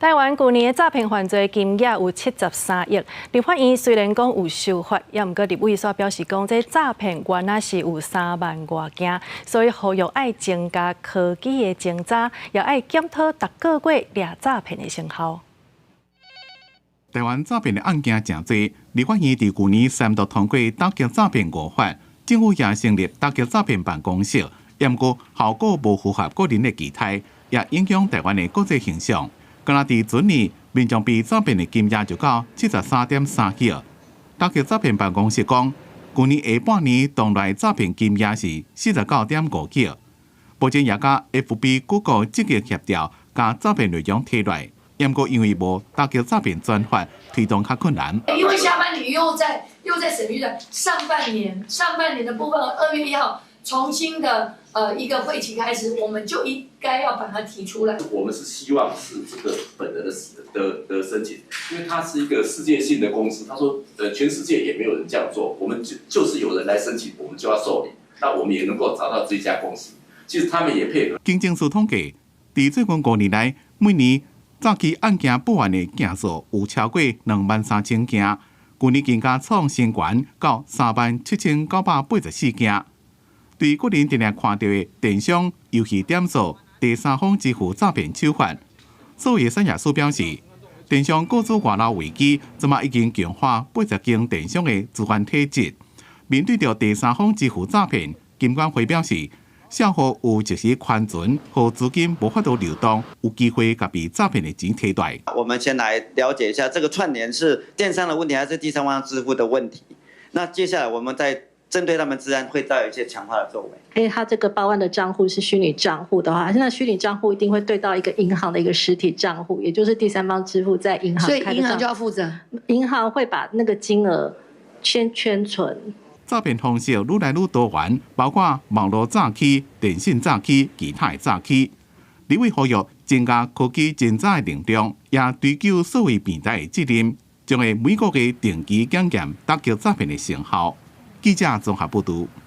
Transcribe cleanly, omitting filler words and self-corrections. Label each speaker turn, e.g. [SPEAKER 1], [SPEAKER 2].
[SPEAKER 1] 台灣舊年的詐騙犯罪金額有73億。立法院雖然講有修法，也毋過立委煞表示講，這詐騙原來是有3萬外件，所以呼籲愛增加科技的偵查，也愛檢討逐個月掠詐騙的成效。
[SPEAKER 2] 台灣詐騙的案件誠濟，立法院佇舊年三讀通過打擊詐騙五法，政府也成立打擊詐騙辦公室，毋過效果無符合國人的期待，也影響台灣的國際形象。敢若佇前年，民眾被詐騙的金額就到73.3億。打擊詐騙辦公室講，舊年下半年黨內詐騙金額是49.5億。目前也佮 FB、Google 積極協調，共詐騙內容提來。毋過因為無打擊詐騙專法，推動較困難。
[SPEAKER 3] 因為下半年又在審預算，上半年的部分，2月1號重新的一個會期開始，我們就應該要把它提出來。
[SPEAKER 4] 我們是希望是這個本人的申請，因為它是一個世界性的公司，他說全世界也沒有人這樣做，我們就是有人來申請，我們就要受理，那我們也能夠找到這家公司。其實他們也配合。
[SPEAKER 2] 警政署統計，佇最近5年來，每年詐欺案件報案的件數有超過23,000件，舊年更加創新高到37,984件。對國人定定看著的電商、遊戲點數、第三方支付詐騙手法，數位產業署表示，電商個資外漏危機，這馬已經強化80間電商的資安體質。面對著第三方支付詐騙，金管會表示，賬戶有及時寬存予資金無法度流動，有機會共被詐騙的錢提袋。
[SPEAKER 5] 我們先來了解一下這個串聯是電商的問題，還是第三方支付的問題？那接下來我們再針對他們資安會再有一些強化的作為。
[SPEAKER 6] 因為他這個報案的賬戶是虛擬賬戶的話，那虛擬賬戶一定會對到一個銀行的一個實體賬戶，也就是第三方支付在銀行。
[SPEAKER 3] 所以銀行就要負責。
[SPEAKER 6] 銀行會把那個金額先圈存。
[SPEAKER 2] 詐騙方式愈來愈多元，包括網路詐欺、電信詐欺、其他的詐欺。立委呼籲增加科技偵查的能量，也追究數位平台的責任，將會每個月定期檢驗打擊詐騙的成效。記者綜合報導。